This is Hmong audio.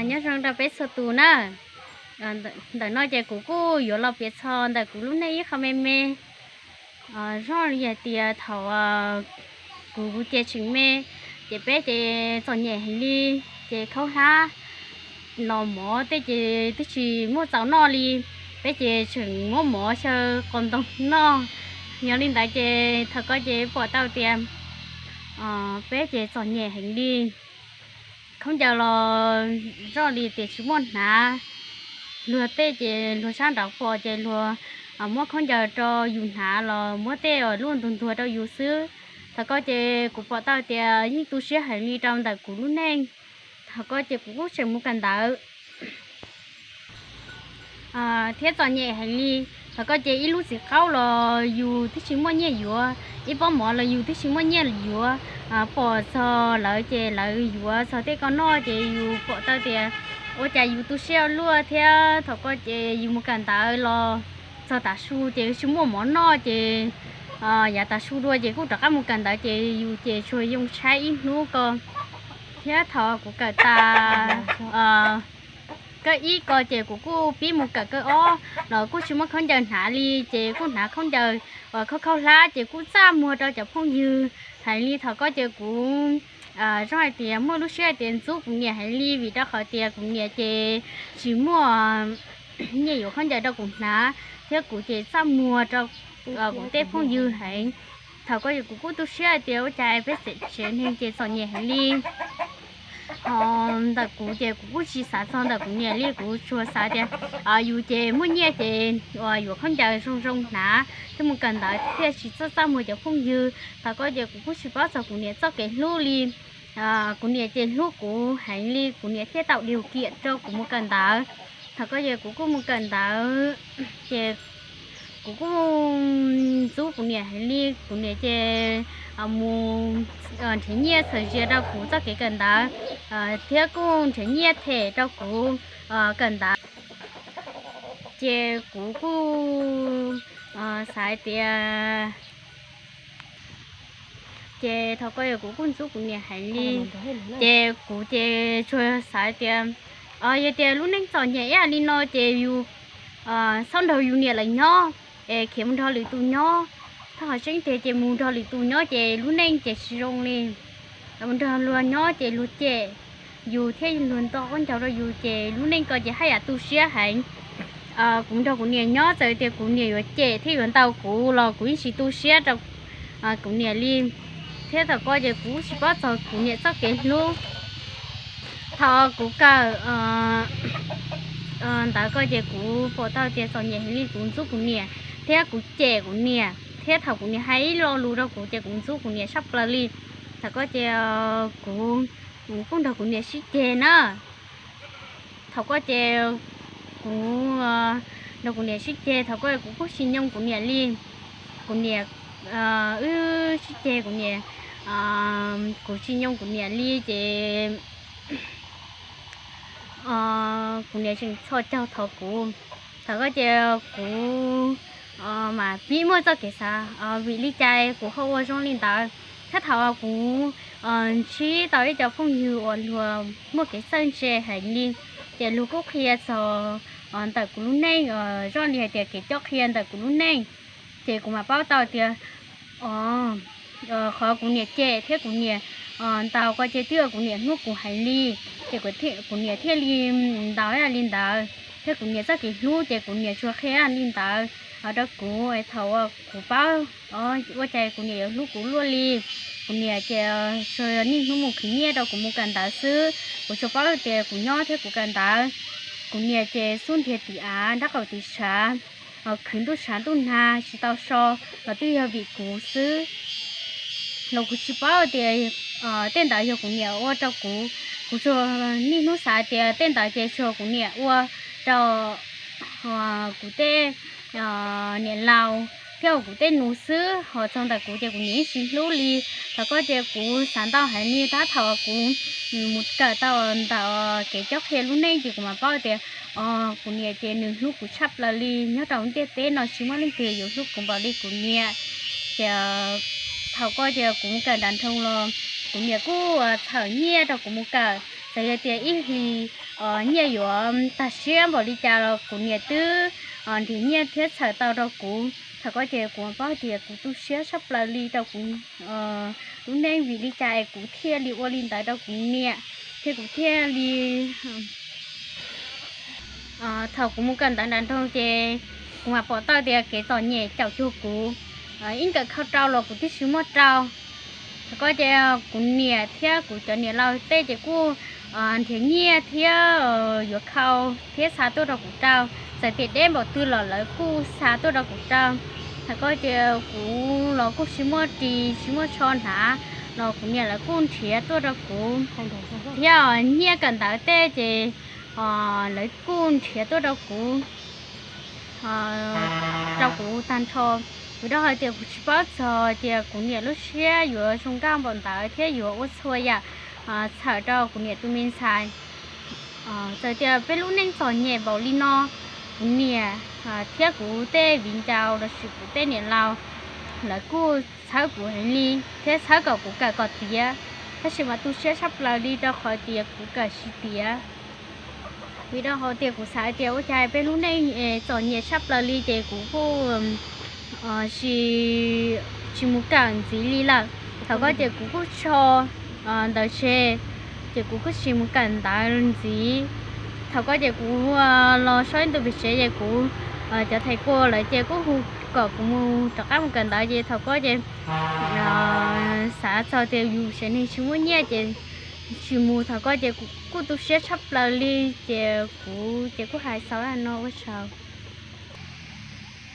Nyob zoo rau peb txhua tus na. Ntawm no ces kuv kuj yuav los piav txog ntawm kuv lub neej ib qho me me. Zoo li hais tias thaum kuv ces tseem me, ces peb ces txom nyem heev li, ces khaub hlab los mov tej ces twb tsis muaj txaus noj li, peb ces tseem muab mov xyaw qos ntoo noj. Yog li ntawd ces thaum ko ces pom tau tias peb ces txom nyem heev li. Khaub ncaws los zoo li tias tsis muaj hnav, luag tej ces luag sab nraud pom ces luag muab khaub ncaws rau yus hnav los muab tej lub ntuag ntuag rau yus xwb. Thaum ko ces kuv pom tau tias yeej tu siab heev li rau ntawm kuv lub neej. Thaum ko ces kuv kuj tseem mus kawm ntawv thiab txom nyem heev li. Thaum ko ces ib lub txiv qaub los yus twb tsis muaj nyiaj yuav, ib pob mov los yus twb tsis muaj nyiaj yuav. Pom txog lawv ces lawv yuav txog tej ko noj ces yus pom tau tias ua cas yus tu siab ua luaj thiab. Thaum ko ces yus mus kawm ntawv los txog tav su ces tsis muaj mov noj ces yav tav su dua ces kuj rov qab mus kawm ntawv ces yus ces tsuas yoo tshaib ib hnub ko. Thiab thaum kuv kawm tas kawb ib ko ces kuv kuj pib mus kawm kawb ob los kuj tsis muaj khaub ncaws hnav li, ces kuj hnav khaub ncaws khaub khaub hlab ces kuj txaj muag rau cov phooj ywg heev li. Thaum ko ces kuv zoo hais tias muaj lub siab hais tias ntxub kuv niam heev li, vim rau qhov tias kuv niam ces tsis muaj nyiaj yuav khaub ncaws rau kuv hnav, thiab kuv ces txaj muag rau kuv tej phooj ywg heev. Thaum ko kuv kuj tu siab hais tias ua cas peb tsev neeg ces txom nyem heev li. Ho ntawm kuv ces kuv kuj tsis xav txog ntawm kuv niam li, kuv tsuas xav tias yus ces muaj nyiaj ces yuav khaub ncaws zoo zoo hnav thiab mus kawm ntawv thiaj tsis txaj txaj muag cov phooj ywg. Thaum ko ces kuv kuj tsis paub txog kuv niam txoj kev hlub li. Kuv niam ces hlub kuv heev li, kuv niam thiaj tau điều kiện rau kuv mus kawm ntawv. Thaum ko ces kuv kuj mus kawm ntawv, ces kuv kuj ntxub kuv niam heev li. Kuv niam ces mus nrhiav nyiaj txhawm zia rau kuv txoj kev kawm ntawv, thiab kuj nrhiav nyiaj them rau kuv kawm ntawv. Ces kuv kuj xav hais tias, ces thaum ko kuv kuj ntxub kuv niam heev li. Ces kuv ces tsuas xav hais tias yog tias lub neej txom nyem ib yam li no ces yus txhob nrog yus niam lawv nyob, es khiav mus nrog lwm tus nyob. Thaj hauv tseeb tiag ces mus nrog lwm tus nyob ces lub neej ces tsis zoo li. Mus nrog luag nyob ces luag cem yus thiab luag nto qaub ncaug rau yus ces lub neej ko ces haj yam tu siab heev. Kuv nrog kuv niam nyob txawm tias kuv niam yuav cem thiab yuav ntaus kuv los kuv yeej tsis tu siab rau kuv niam li. Thiab thaum ko ces kuv tsis paub txog kuv niam txoj kev hlub. Thaum kuv kawm ntawv ko ces kuv pom tau tias txom nyem heev li, kuv ntxub kuv niam thiab kuv cem kuv niam, thiab thaum kuv niam hais ib lo lus rau kuv ces kuv ntxub kuv niam tshaj plaws li. Thaum ko ces kuv kuj nrog kuv niam sib ceg na. Thaum ko ces kuv nrog kuv niam sib ceg, thaum ko kuv kuj tsis nyoo kuv niam li. Kuv niam, wb sib ceg kuv niam, kuv tsis nyoo kuv niam li ces kuv niam tseem txhos caug thov kuv. Thaum ko ces kuv mam pib muaj txoj kev xav vim li cas kuv ho ua zoo li ntawd. Thiab thaum kuv ntsib tau ib co phooj ywg uas luag muaj kev txawj ntse heev li, ces luag kuj qhia txog ntawm kuv lub neej, zoo li hais tias kev cob qhia ntawm kuv lub neej, ces kuv mam paub tau tias qhov kuv niam cem thiab kuv niam ntaus ko ces twb yog kuv niam hlub kuv heev li, ces kuv niam thiaj li ntaus li ntawd. Thiab kuv niam txoj kev hlub ces kuv niam tsuas qhia li ntawd rau kuv. Thaum kuv paub ua cas kuv niam yuav hlub kuv luaj li, kuv niam ces tsuas niaj hnub mus khwv nyiaj rau kuv mus kawm ntawv xwb. Kuv tsuas paub tias kuv nyob thiab kuv kawm ntawv. Kuv niam ces xub ntiag tim av nraub qaum tim tshav, khwv ntuj tshav ntuj nag tsis tau so los twb yog vim kuv xwb. Los kuv tsis paub tias tej ntawd yog kuv niam ua rau kuv. Kuv tsuas niaj hnub xav tias tej ntawd ces tsuas kuv niam ua rau kuv tej niam laus thiab kuv tej nus xwb, ho txog ntawm kuv ces kuv niam yeej tsis hlub li. Thaum ko ces kuv xav ntau heev li, tab thaum kuv mus kawm tau ntawm kev cob qhia lub neej ces kuv mam paub tias kuv niam ces nws hlub kuv tshaj plaws li. Nyob rau ntiaj teb no tsis muaj leej twg yuav hlub kuv npaum li kuv niam. Ces thaum ko ces kuv mus kawm nram nroog los kuv niam kuj txhawm nyiaj rau kuv mus kawm. Yog tias ib hlis nyiaj yuav tag siab npaum li cas los kuv niam twb nrhiav nyiaj thiab txhawm tau rau kuv. Thaum ko ces kuv paub tias kuv tu siab tshaj plaws li rau kuv lub neej, vim li cas es kuv thiaj li ua li ntawd rau kuv niam, thiab kuv thiaj li thaum kuv mus kawm ntawv nram nroog ces kuv mam pom tau tias kev txom nyem caum cuag kuv, ib nkawm khau rau los kuv twb tsis muaj rau. Thaum ko ces kuv niam thiab kuv cov niam laus tej ces kuj nrhiav nyiaj thiab yuav khau thiab xa tuaj rau kuv rau. Txawm tias deb npaum twg los lawv kuj xa tuaj rau kuv rau. Thaum ko ces kuv los kuj tsis muaj ris tsis muaj tsho hnav los kuv niam lawv kuj nrhiav tuaj rau kuv, thiab nyiaj kawm ntawv tej ces lawv kuj nrhiav tuaj rau kuv, rau kuv tag nrho. Vim rau hais tias kuv tsis paub txog tias kuv niam lub siab yuav zoo nkauj npaum ntawd thiab yuav ua txhua yam txhawm rau kuv niam tus me ntxhais. Txawm tias peb lub neej txom nyem npaum li no, kuv niam thiab kuv tej viv ncaus lossis kuv tej niam laus, lawv kuj txhawb kuv heev li thiab txhawb kom kuv kawm kom tiav, tab sis mas tu siab tshaj plaws li rau qhov tias kuv kawm tsis tiav. Vim rau hais tias kuv xav tias ua cas peb lub neej txom nyem tshaj plaws li ces kuv kuj tsis mus kawm ntxiv li lawm. Thaum ko ces kuv kuj tso ntawv tseg, ces kuv kuj tsis mus kawm ntawv ntxiv. Thaum ko ces kuv los so ib ntu pem tsev ces kuv, cov thais kua lawv ces kuj hu kom kuv mus rov qab mus kawm ntawv ces thaum ko ces xav txog tias yus tsev neeg tsis muaj nyiaj ces tsis mus. Thaum ko ces kuv kuj tu siab tshaj plaws li, ces kuv ces kuj hais xaus no ua tsaug.